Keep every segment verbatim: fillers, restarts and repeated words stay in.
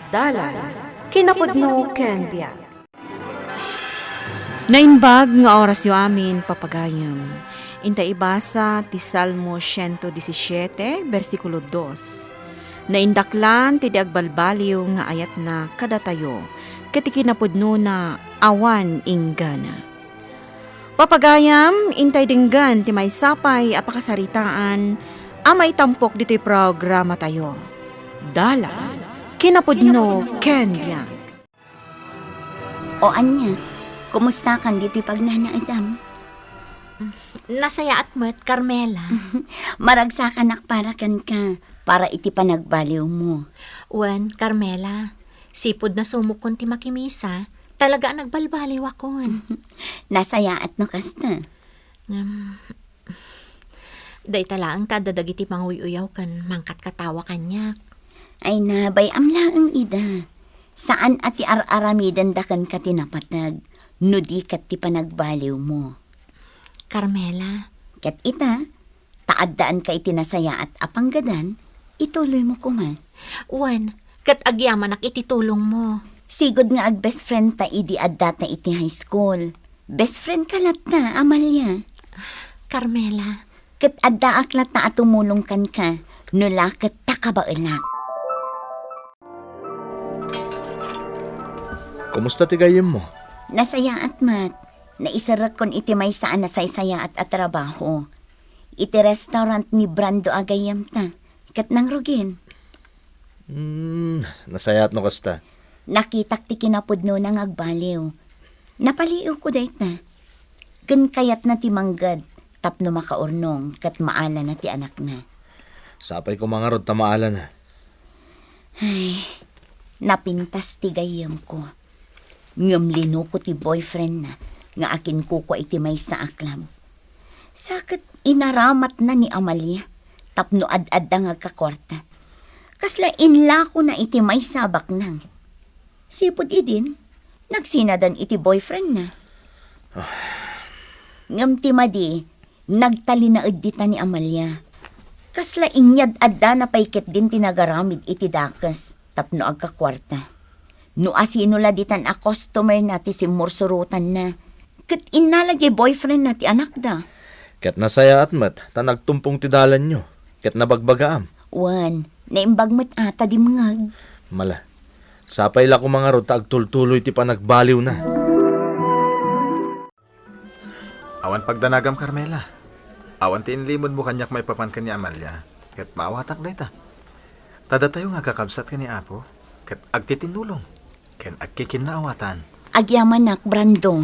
Dalan, kinapudno ken biag. Naimbag nga orasyo amin, papagayam. Inta ibasa ti Salmo siento disisiete, bersikulo dos. Naindaklan ti di agbalbaliw nga ayatna kadatayo, ket ti kinapudnona awan inggana. Papagayam, intay denggen ti maysa pay a pakasaritaan a maitampok ditoy programatayo. Dalan, kinapudno ken biag. O ania, kumustakan ditoy pagnanaedam? Nasayaat met, Carmela. Maragsakanak para kenka, para iti panagbaliwmo. Wen, Carmela, sipud nasumokon ti makimisa, talaga a nagbalbaliwakon. Nasayaat no kasta. Ngem, dayta laeng ta adda dagiti manguy-uyaw ken mangkatkatawa kaniak. Ay na, bay-am laeng ida. Saan a ti ar-aramidenda kenka ti napateg, no di ket ti panagbaliwmo. Carmela. Ket ita, ta addaanka iti nasayaat a panggadan, ituloymo koma. Wen, ket agyamanak iti tulongmo. Sigud nga ag-best friend ta idi addata iti high school. Best friend ka latta, Amalia. Carmela. Ket addaak latta a tumulong kenka, no la ket ta kabaelak. Kumusta ti gayyemmo? Nasayaat met. Naiserrekkon iti maysa a nasaysayaat a trabaho. Iti restaurant ni Brando a gayyemta, ket nangrugin. Hmm, nasayaat no kasta. Nakitak ti kinapudnona nga agbaliw. Napaliiwko dayta. Ken kayatna ti mangged tapno makaurnong ket maalana ti anakna. Sapay koma ngarud ta maalana. Ay, napintas ti gayyemko. Ngem linuko ti boyfriendna nga akinkukua iti maysa a club. Sa ket inaramatna ni Amalia tapno ad-adda nga agkakuarta. Kasla inlakona iti maysa a baknang. Sipud idin, nagsinadan iti boyfriendna. Ngem ti madi, nagtalinaed dita ni Amalia. Kasla inyad-addana pay ketdin ti nagaramid iti dakes tapno agkakuarta. No asino la ditan a customerna ti simmursurotanna, ket innala diay boyfriendna ti anakda. Ket nasayaat met ta nagtumpong ti dalanyo, ket nabagbagaam. Wen, naimbag met a ta dimngeg. Mala. Sapay la koma ngarud ta agtultuloy ti panagbaliwna. Awan pagdanagam, Carmela. Awan ti inlimenmo kaniak maipapan ken ni Amalia, ket maawatak dayta. Ta datayo nga agkakabsat ken ni Apo, ket agtitinnulong, ken agkikinnaawatan. Agyamanak, Brando.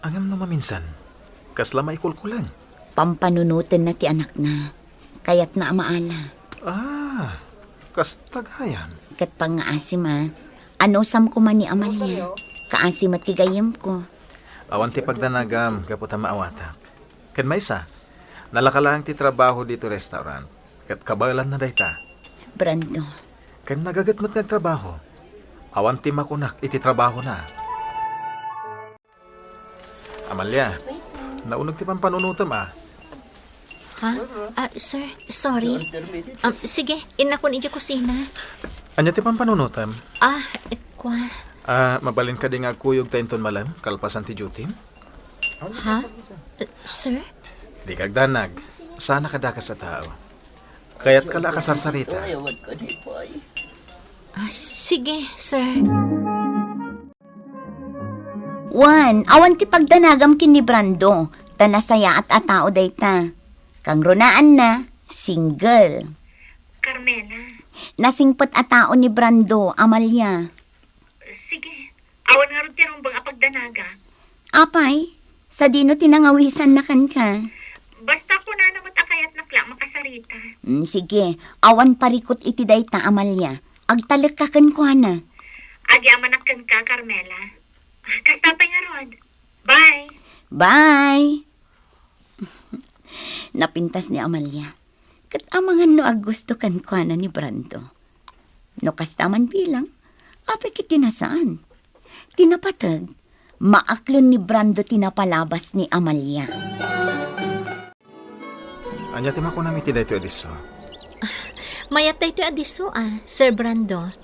Ngem no maminsan, kasla maikulkuleng? Pampanunotenna ti anakna. Kayatna a maala. Ah, kasta gayam. Ket pangngaasim a, anusam koma ni Amalia. Kaasi met ti gayyemko. Awan ti pagdanagam gapu ta maawatak. Ken maysa, nalaka laeng ti trabaho ditoy restaurant. Ket kabaelanna dayta. Brando. Ken nagaget met nga agtrabaho. Awan ti makunak iti trabahona. Amalia, nauneg ti pampanunotem a. Ha? Ah, sir, sorry. Um, sige, innakon idiay kusina. Ania ti pampanunotem? Ah, kua. Ah, mabalin kadi nga agkuyog ta inton malem, kalpasan ti duty? Ha? Uh, sir? Dika agdanag. Saan a kadakas a tao. Kayatka la a kasarsarita. Ah, sige, sir. Wen, awan ti pagdanagam ken ni Brando, ta nasayaat a tao dayta. Kangrunaanna, single. Carmela. Nasingpet a tao ni Brando, Amalia. Sige, awan ngarud ti rumbeng a pagdanagam. Apay, sadino ti nangawisanna kenka? Basta kunana met a kayatnak la makasarita. Mm, sige, awan parikut iti dayta, Amalia. Agtalekka kenkuana. Agyamanak kenka, Carmela. Kasta pay ngarud. Bye. Bye. Napintas ni Amalia. Ket amangan no aggusto kenkuana ni Brando. No kasta man bilang, apay ket ti nasaan? Ti napateg, maaklon ni Brando ti napalabas ni Amalia. Ania ti makunam iti daytoy a disso? Mayat daytoy a disso, a, Sir Brando.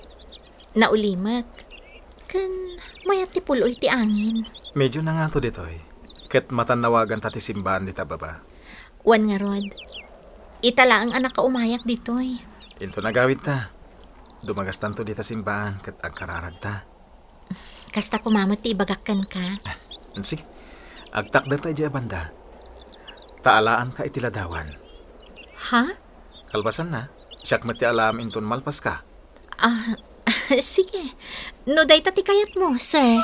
Naulimek. Ken mayat ti pul-oy ti angin. Medyo nangato ditoy. Ket matannawaganta ti simbaan dita baba. Wen ngarud, ita laeng a nakaumayak ditoy. Inton agawidta, dumagastanto dita simbaan ket agkararagta. Kasta koma met ti ibagak kenka. Sige, agtakderta idiay a banda. Ta alaanka iti ladawan. Ha? Kalpasanna, siak met ti alaam inton malpaska. Ah, sige. No dayta ti kayatmo, sir.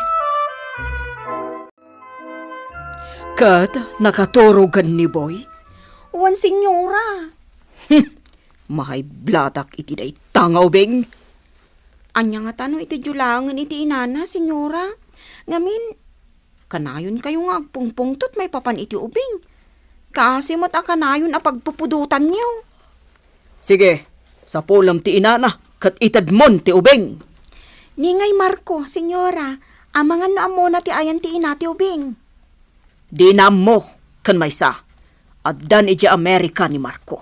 Ket nakaturogen ni Boy? Wen, senyora. Hmm, mahaybladak iti dayta nga ubing. Ania ngata no iti diyo laengen iti inana, senyora? Ngamin, kanayonkayo nga agpungpungtot maipapan iti ubing. Kaasi met a kanayon a pagpupudotanyo. Sige, sapulem ti inana, ket itedmon ti ubing. Ni ngay Marco, senyora, amangan no ammona ti ayan ti ina ti ubing. Dina ammo, ken maysa, addan idiay Amerika ni Marco.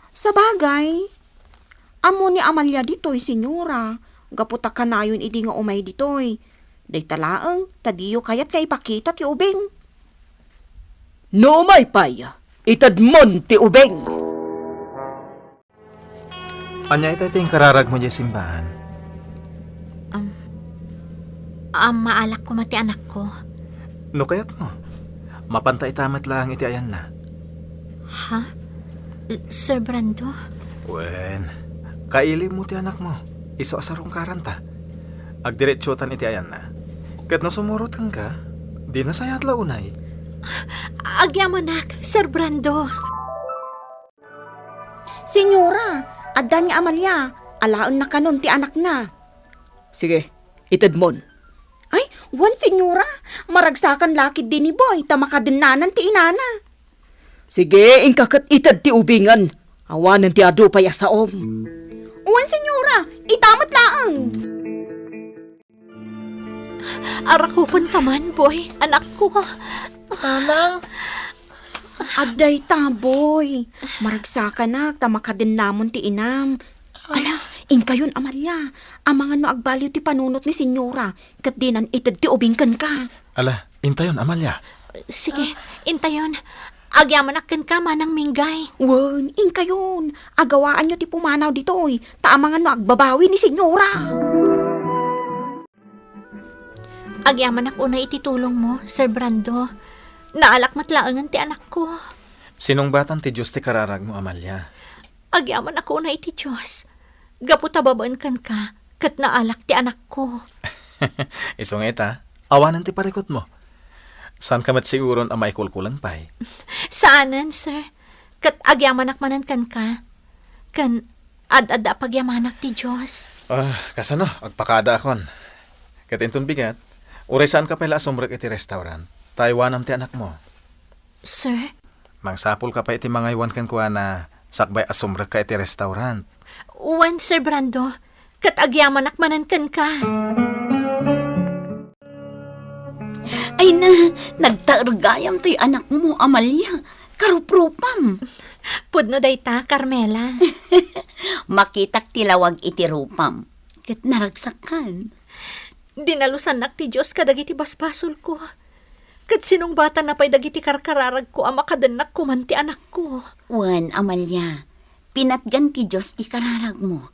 Sabagay, ammo ni Amalia ditoy, senyora, gapu ta kanayon idi nga umay ditoy. Dayta laeng, ta diyo kayat nga ipakita ti ubing. No umay pay, itedmon ti ubing. Ania itay ti inkararagmo idiay simbaan? Am, am, maalak koma ti anakko. No kayatmo, mapanta ita met laeng iti ayanna. Ha? Sir Brando? Wen, kailimmo ti anakmo. Isu a sarungkaranta. Agdiretsotan iti ayanna. Ket no sumurotenka, di nasayaat la unay. Agyamanak, Sir Brando. Senyora, adda ni Amalia, alaenna kanon ti anakna. Sige, itedmon. Ay, wen, senyora, maragsakan la ketdi ni Boy ta makadennanan ti inana. Sige, inka ket ited ti ubingen. Awanen ti adu pay a saom. Wen, senyora, ita met laeng. Arakupenka man, Boy, anakko. Nanang? Adda ita, Boy. Maragsakanak ta makadennamon ti inam. Ala, inkayon, Amalia. Amangan no agbaliw ti panunot ni Senyora, ket dinan ited ti ubing kenka. Ala, intayon, Amalia. Sige, intayon. Agyamanak kenka, Manang Minggay. Wen, inkayon. Agawaanyo ti pumanaw ditoy, ta amangan no agbabawi ni Senyora. Agyamanak unay iti tulongmo, Sir Brando. Naalak met laengen ti anakko. Sinungbatan ti Dios ti kararagmo, Amalia. Agyamanak unay iti Dios. Gapu ta babaen kenka, ket naalak ti anakko. Isu nga ita, awanen ti parikutmo. Saanka met siguron a maikulkulang pay? Saanen, sir. Ket agyamanak manen kenka. Ken ad-adda a pagyamanak ti Dios. Ah, kasano? Agpakadaakon. Ket inton bigat, uray saanka pay la a sumrek iti restaurant, ta aywanam ti anakmo. Sir? Mangsapulka pay iti mangaywan kenkuana sakbay a sumrekka iti restaurant. Wen, Sir Brando, ket agyamanak manen kenka. Ay na, nagtaer gayam toy anakmo, Amalia. Karuprupam. Pudno dayta, Carmela. Makitak ti lawag iti rupam. Ket naragsakan. Dinalusannak ti Dios kadagiti basbasolko. Ket sinungbatanna pay dagiti karkararagko a makadennak koman ti anakko. Wen, Amalia, pinatgan ti Dios ti kararagmo.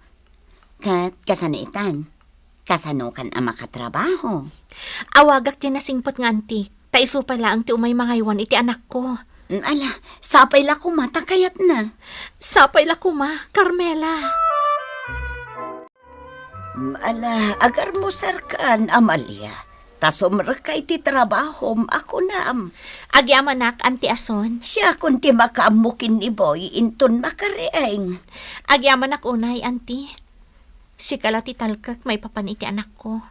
Ket kasano itan? Kasanokan a makatrabaho? Awagak diay nasingpet nga anti, ta isu pay laeng ti umay mangaywan iti anakko. Mm, ala, sapay la koma ta kayatna. Sapay la koma, Carmela. Mm, ala, agarmusarkan, Amalia. Ta sumrekka iti trabahom a kunam. Agyamanak, Anti Ason. Siakon ti makaammo ken ni Boy inton makariing. Agyamanak unay, Anti. Sika la ti talkek maipapan iti anakko.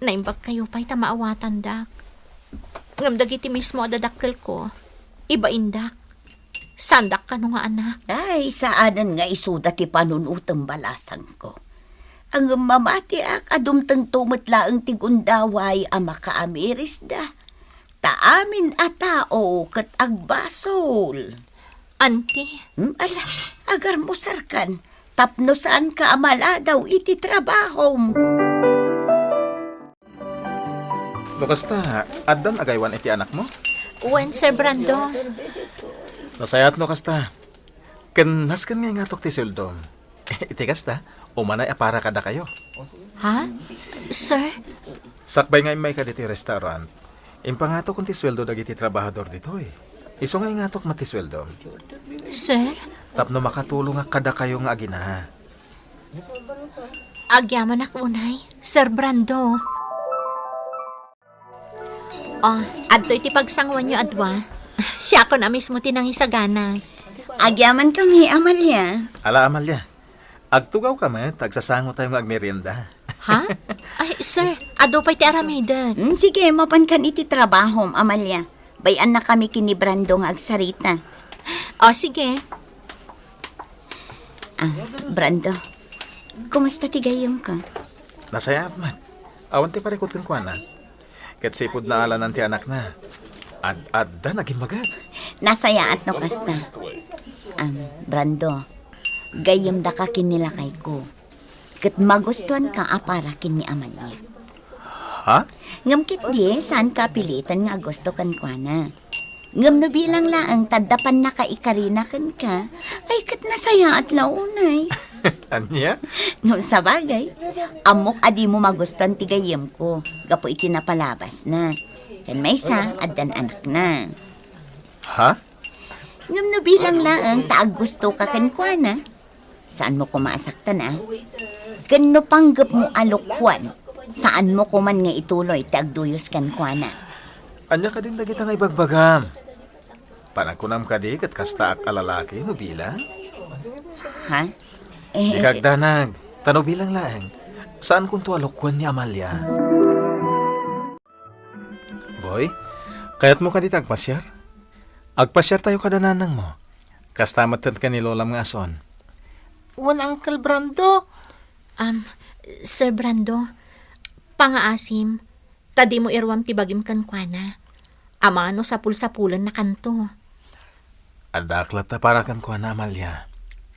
Naimbag kayo pay ta maawatandak. Ngem dagiti mismo a dadakkelko, ibaindak. Saandak kano nga anak. Ay, saanen nga isuda ti panunotem, balasangko. Ngem mamatiak a dumtengto met laeng ti gundaway a makaamirisda. Ta amin a tao ket agbasol. Anti? Hmm, ala, agarmusarkan. Tapno saanka a maladaw iti trabahom. No kasta, addan agaywan iti anakmo? Wen, Sir Brando. Nasayaat no kasta. Ken nasken nga ingatok ti sueldom. Iti kasta, umanay a para kadakayo. Ha? Sir? Sakbay nga immayka ditoy restaurant, impangatokon ti sueldo dagiti trabahador ditoy. Isu nga ingatok met ti sueldom. Sir? Tapno makatulongak kadakayo nga agina. Agyamanak unay, Sir Brando. Oh, adtoy ti pagsanguanyo a dua. Siakon a mismo ti nangisagana. Agyamankami, Amalia. Ala, Amalia. Agtugawka met, agsasangotayo nga agmerienda. Ha? Ay, sir, adu pay ti aramidek. Mm, sige, mapankan iti trabahom, Amalia. Bay-annakami ken ni Brando nga agsarita. Oh, sige. Ah, Brando, kumusta ti gayyemko? Nasayaat met. Awan ti parikut kenkuana. Ket sipud naalanan ti anakna, ad-adda nagimmaget. Nasayaat no kasta. Am, Brando, gayyemdaka ken ni lakayko. Ket magustuanka a para ken ni Amalia. Ha? Ngem ketdi, saanka a pilitan nga agusto kenkuana. Ngem no bilang laeng ta adda pannakaikarina kenka, ay ket nasayaat la unay. Ania? Ngem sabagay, ammok a dimo magustuan ti gayyemko gapu iti napalabasna. Ken maysa, addan anakna. Ha? Ngem no bilang laeng ta aggustoka kenkuana, saanmo koma a saktan, a? Ken no panggepmo a lokkuan, saanmo koman nga ituloy ti agduyos kenkuana. Ania kadin dagita nga ibagbagam? Panagkunam kadi ket kastaak a lalaki no bilang? Ha? Eh, dika agdanag, ta no bilang laeng, saankonto a lokkuan ni Amalia. Boy, kayatmo kadi ti agpasiar? Agpasiartayo kada nanangmo. Kasta met ken ni lolam nga ason. Wen, Uncle Brando. Am, Sir Brando, pangaasim, ta dimo iruam ti bagim kenkuana. Amangan no sapul-sapulennakanto. Addaak latta para kenkuana, Amalia.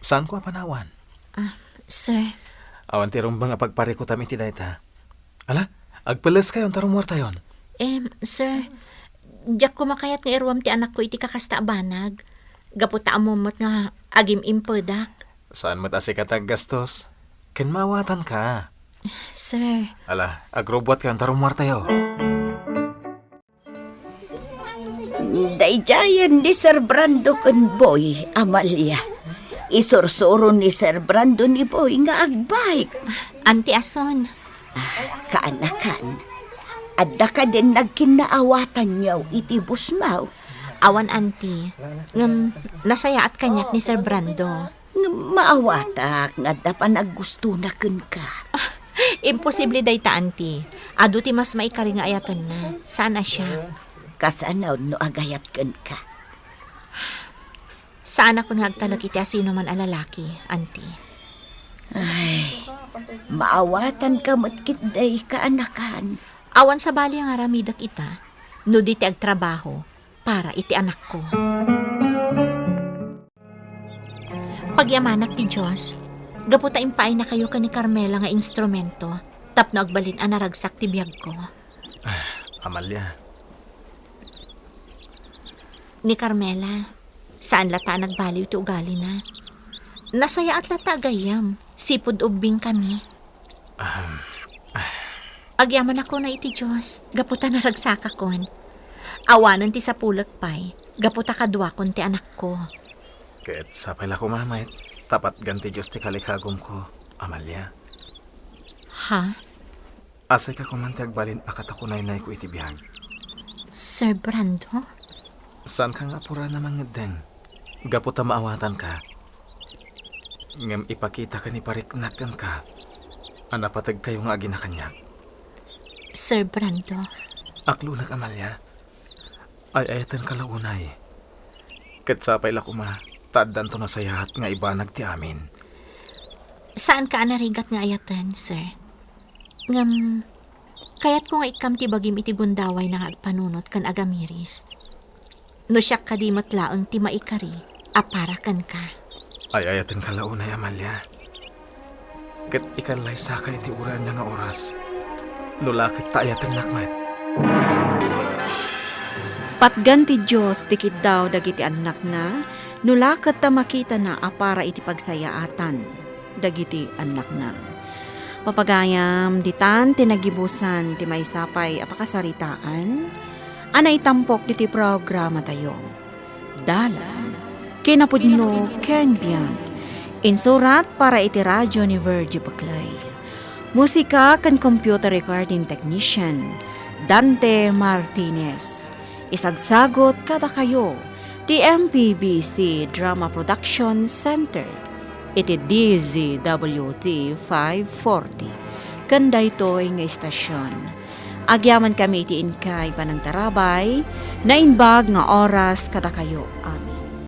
Saanko a panawan? Ah, sir. Awan ti rumbeng a pagparikutam iti dayta. Ala, agpelleskayon ta rummuartayon. Em, sir, diak koma kayat nga iruam ti anakko iti kakasta a banag. Gapu ta ammom met nga agim-impedak. Saan met a sika ti aggastos? Ken maawatanka. Sir. Ala, agrubbuatkayon ta rummuartayo. Daydiayen ni Sir Brando ken Boy, Amalia. Isursuro ni Sir Brando ni Boy nga agbike. Auntie Ason. Ah, kaanakan. Adda kadin nagkinnaawatanyo iti busmaw? Awan, Auntie. Ngem, nasayaat kaniak ni Sir Brando. Ngem maawatak nga adda panaggustona kenka. Ah, imposible dayta, Auntie. Adu ti mas maikari nga ayatenna. Saan a siak? Kasano no agayat kenka? Saanakon nga agtalek iti asinoman a lalaki, Auntie. Ay, maawatanka met ketdi, kaanakan. Awan sabali nga aramidek ita, no di ti agtrabaho para iti anakko. Pagyamanak ti Dios, gapu ta impaayna kayo ken ni Carmela nga instrumento tapno agbalin a naragsak ti biagko. Ah, Amalia. Ni Carmela, saan latta a nagbaliw ti ugalina. Nasayaat latta a gayyem, sipud ubbing kami. Ahem. Agyamanak unay iti Dios, gapu ta naragsakakon. Awanen ti sapulek pay, gapu ta kaduakon ti anakko. Ket sapay la koma met, ta patgan ti Dios ti kalikagumko, Amalia. Ha? Asika koman ti agbalin a katakunaynayko iti biag. Sir Brando? Saanka nga apurana mangeddeng, gapu ta maawatanka. Ngem ipakita ken ipariknak kenka a napategkayo nga agina kaniak. Sir Brando. Aklonek, Amalia. Ay-ayatenka la unay. Ket sapay la koma, ta addanto nasayaat nga ibanag ti amin. Saanka a narigat nga ayaten, sir. Ngem, kayatko nga ikkam ti bagim iti gundawayna nga agpanunot ken agamiris. No siak kadi met laeng ti maikari a para kenka. Ay-ayatenka la unay, Amalia. Ket ikan laysaka iti uray ania nga oras. No la ket ta ayatennak met. Patgan ti Dios ti kiddaw dagiti annakna, no la ket ta makitana a para iti pagsayaatan dagiti annakna. Papagayam, ditan ti nagibusan ti maysa pay a pakasaritaan a naitampok diti programatayo. Dalan, kinapudno ken biag. Insurat para iti radio ni Virgie Buclay. Musika ken computer recording technician, Dante Martinez. Isagsagot kadakayo ti M P B C Drama Production Center iti D Z W T five forty ken daytoy nga istasyon. Agyamankami iti inkay panangtarabay, naimbag nga oras kadakayo, amin.